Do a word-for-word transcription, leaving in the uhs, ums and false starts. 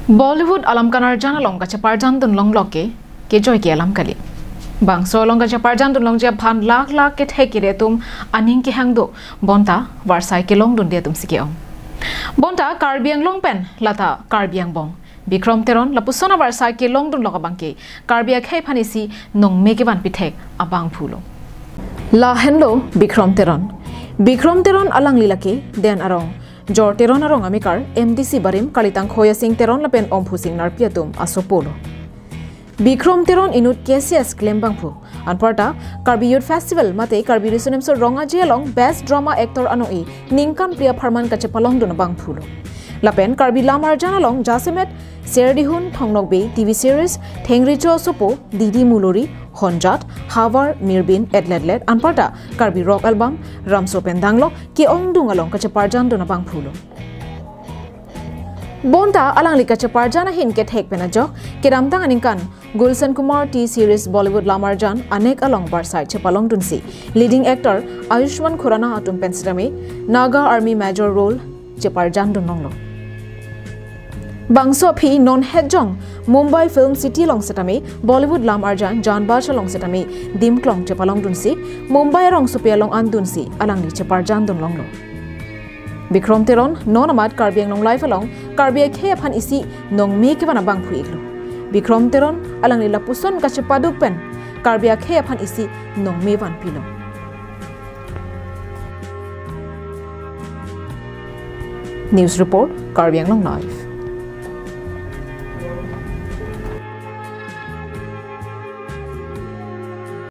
Bollywood alam kanarjan along kacheparjan dunlong loke kejoi ke alam kali. Bangso along kacheparjan dunlongji aphan lakh lakh kethek kere atum aning kehang do, bonta varsai kelongdunde atum si ke-ong. Bonta Karbi Anglong pen lata Karbi angbong Bikrom Teron lapuson avarsai kelongdunlok abangke Karbi akhei aphan isi nongme kevan pithek abangphulo. Lahenlo Bikrom Teron. Bikrom Teron alangli lake Den Arong, Jor Teron arong amekar, M D C barim, Kalitang Khoya Sing Teron lapen Omphu Sing Narpi atum asopolo. Bikrom Teron inut K C S klem abangphu. Anparta Karbi Youth Festival mate Karbi Riso Nimso Rong Aje along Best Drama Actor ano-e ningkan phli apharman kachepalongdun abangphulo. Lapen Karbi Lam Arjan along jasemet Serdihun, Thong Nokbe, T V series Thengricho Asopo, Didi Muluri, Honjat, Havar, Mirbin, Etletlet, anparta Karbi Rock Album Ramso pen Danglok ke-ongdung along kacheparjan dun abangphulo. Bonta alangli kacheparjan ahin kethek pen ajok, kedamtang aningkan Gulshan Kumar T series Bollywood Lam Arjan Anek along varsai chepalongdunsi leading actor Ayushmann Khurrana atum pen setame Naga Army Major role cheparjan dunlonglo. Bangso aphi non hetjong Mumbai Film City along setame Bollywood Lam Arjan Jaan Baaz along setame Dimklong chepalongdunsi Mumbai arongsopi along andunsi alangli cheparjan dunlonglo. Bikrom Teron non amat Karbi Anglong Live along Karbi akhei aphan isi nongme kevan abangphu iklo. Bikrom Teron alangli lapuson kachepaduk pen Karbi akhei aphan isi nongme vanpilo. News report, Karbi Anglong Live.